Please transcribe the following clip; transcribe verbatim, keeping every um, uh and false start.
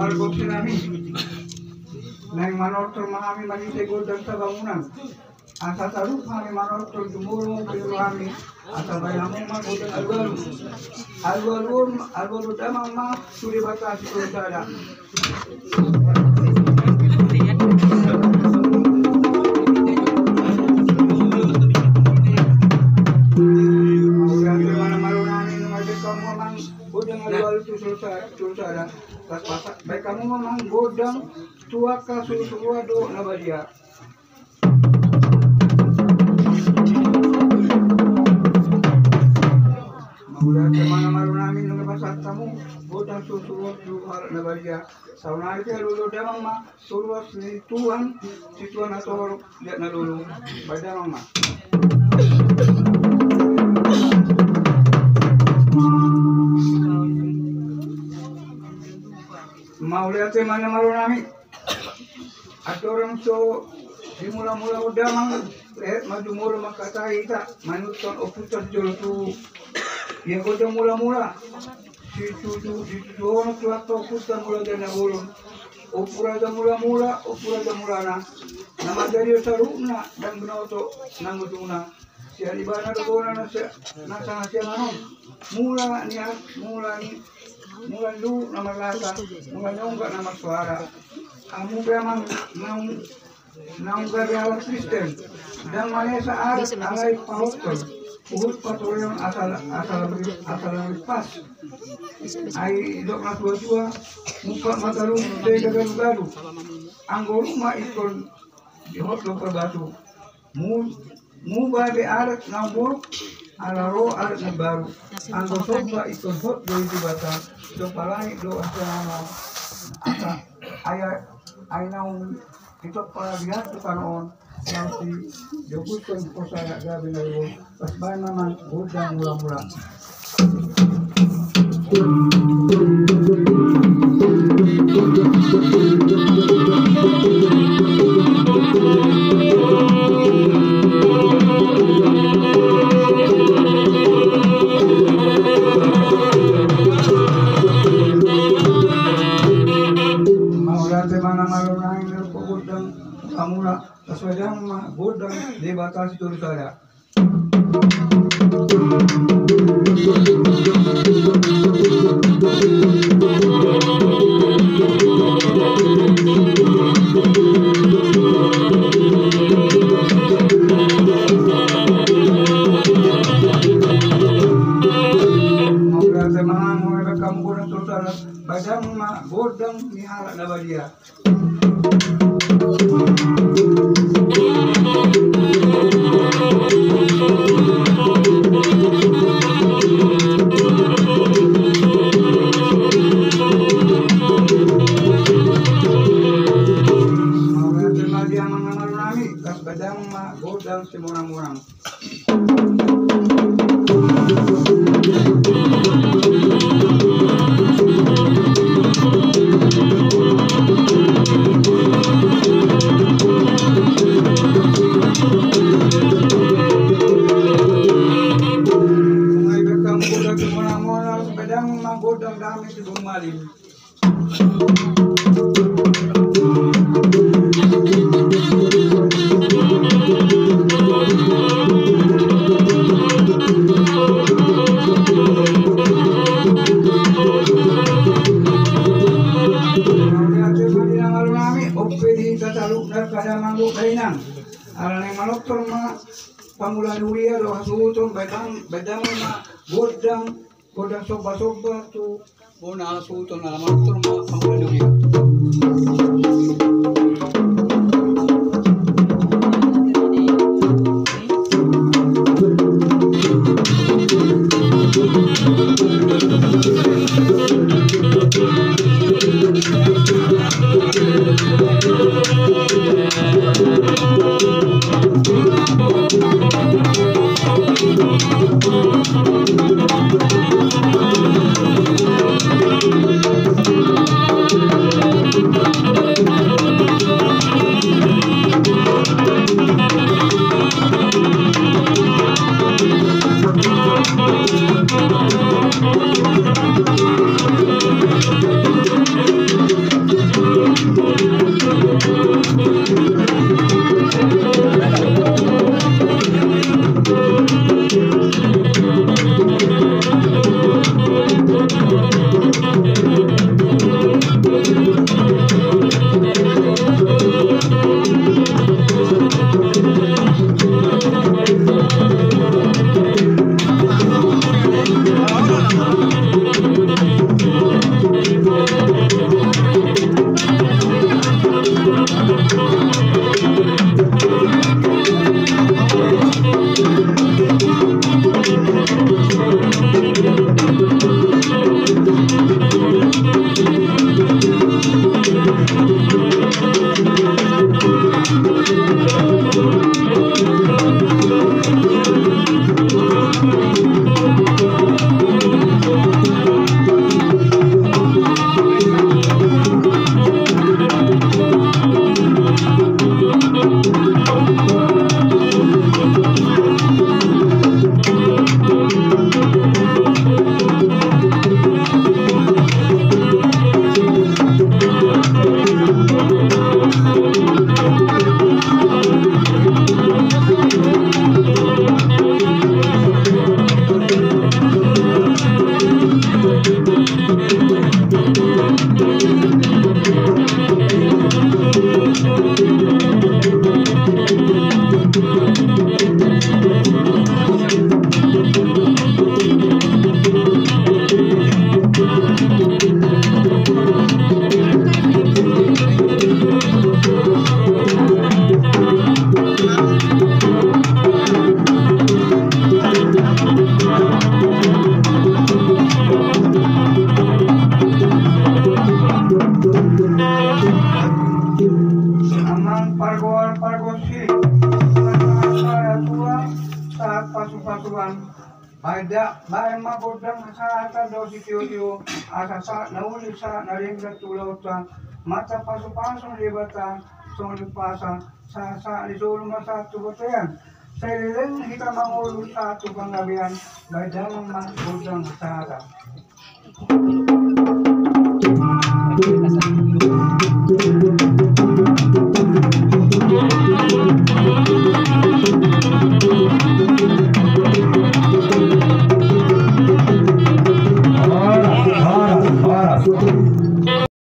Pargonsi nami, naeng manortor ma hami manise gondang sabangunan. Asa tarup hami manortor jumolo ma piro hami. Asa baen hamu ma gondang alualu. Alualu on, alualu damang ma tu Debata sitolu sada. Mauliate ma na malo nami, nunga baen hamu amang gondang alualu tu sitolu sada. Baen hamu ma amang gondang tu angka surusuruan dohot na badia. Mauliate ma na malo nami, nunga baen hamu gondang surusuruan tu halak na badia. Saonari pe alualu damang ma tu ruas ni Tuhan, situan na torop, liat na lolo. Baen damang ma. Mauliate ma na malo nami. Andorang so dimulamula on damang, lehet ma jumolo mangkatai hita, manutup ompunta sijolo tubu. Ia gondang mulamula, situtu, situtu on tu angka ompunta Mulajadi Nabolon. Ompu Raja Mulamula, Ompu Raja Mulana. Na manjadi saluhutna, ndang binoto nang ujungna. Sian ibana do bona na sa-, na sangsiangan on. Mula ni a-, mula ni, mula ni luhut na marlata, mula ni ongga na marsoara. Hamu pe amang naung, naung gabe halak Kristen, ndang manesa adat alai pahothon, huhut patureon asal, asal, asal rimpas. Ai didok na tuatua, mumpat ma taruhut sai gagadugadu. Anggo ruma ingkon dihot do parbatu. Mu-, muba be adat na buruk, ala ro adat na baru. Anggo somba ingkon hot do i tu Debata, somba langit do hasiangan on. Asa, ai, ai naung ditompa di hata tano on, naung didokuthon porsaya gabe na ibo, pas baen ma amang gondang mulamula. Mauliate ma na malo nami, nirok gondang mulamula. Baen damang ma gondang Debata sitolu sada. Mauliate ma, mauliate ma, baen damang ma gondang ni halak na badia. Mauliate ma di amang na malo nami, baen damang ma gondang simonangmonang. Nunga dibaen hamu gondang simonangmonang, baen damang ma gondang dame sibumalim. Ala naeng manortor ma pangula ni huria dohot hasuhuton, baen damang, baen damang ma gondang, gondang sombasomba tu bona hasuhuton, ala manortor ma pangula ni huria. Baen da, baen ma gondang hasahatan dohot sitiotio, asa sahat na uli sahat na denggan tu ulaonta, marhite pasupasu ni Debata, songon i umpasa, sahat-sahat ni solu ma sahat tu bontean, sai leleng hita mangolu sahat tu panggabean, baen damang ma gondang hasahatan.